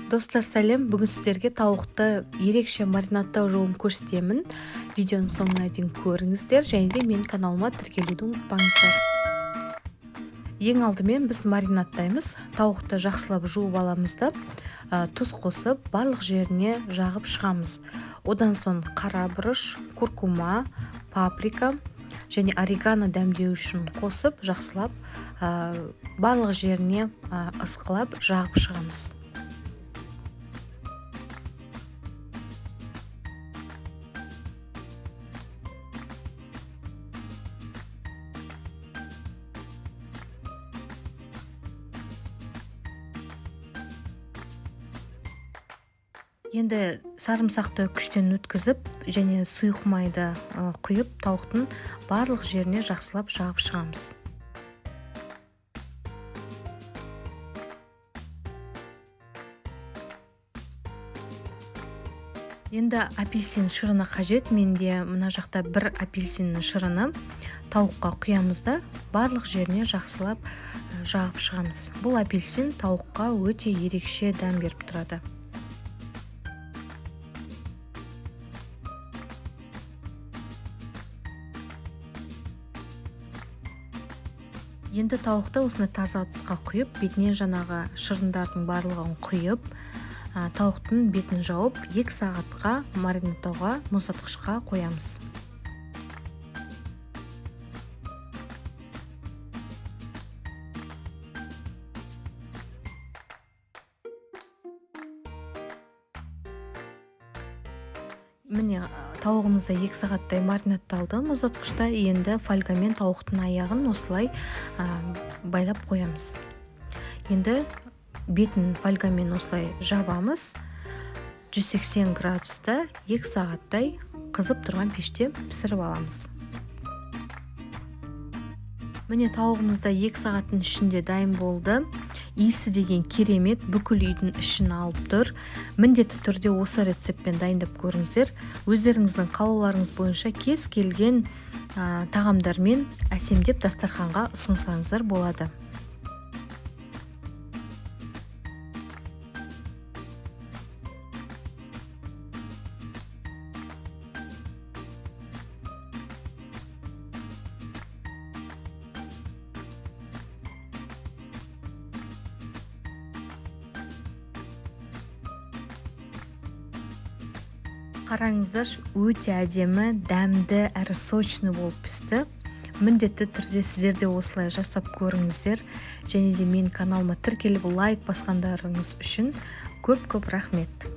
Достар, сәлем! Бүгін сіздерге тауықты ерекше маринадтау жолын көрсетемін. Видеоның соңына дейін көріңіздер және де менің каналыма тіркелуді ұмытпаңыздар. Ең алдымен біз маринадтаймыз. Тауықты жақсылап жуып аламыз да, тұз қосып, барлық жеріне жағып шығамыз. Одан соң қара бұрыш, куркума, паприка және орегано дәмдеу үшін қосып, жақсылап барлық жеріне ысқылап жағып шығамыз. Енді сарымсақты күштен өткізіп және сұйық майды құйып, тауықтың барлық жеріне жақсылап жағып шығамыз. Енді апельсин шырыны қажет. Менде мына жақта бір апельсиннің шырыны. Тауыққа құямыз да, барлық жеріне жақсылап жағып шығамыз. Бұл апельсин тауыққа өте ерекше дәм беріп тұрады. Енді тауықты осындай таза ыдысқа құйып, бетіне жаңағы шырындардың барлығын құйып, тауықтың бетін жауып, 2 сағатқа маринадтауға мұздатқышқа қоямыз. Міне, тауығымыз да 2 сағаттай маринадталды мұздатқышта. Енді фольгамен тауықтың аяғын осылай байлап қоямыз. Енді бетін фольгамен осылай жабамыз. 180 градуста 2 сағаттай қызып тұрған пеште пісіріп аламыз. Міне, тауығымыз да 2 сағаттың ішінде дайын болды. Иісі деген керемет, бүкіл үйдің ішін алып тұр. Міндетті түрде осы рецептпен дайындап көріңіздер. Өздеріңіздің қалауларыңыз бойынша кез келген тағамдармен әсемдеп дастарханға ұсынсаңыздар болады. Қараңыздаршы, өте әдемі, дәмді әрі сочный болып пісті. Міндетті түрде сіздер де осылай жасап көріңіздер. Және де менің каналыма тіркеліп лайк басқандарыңыз үшін көп-көп рахмет.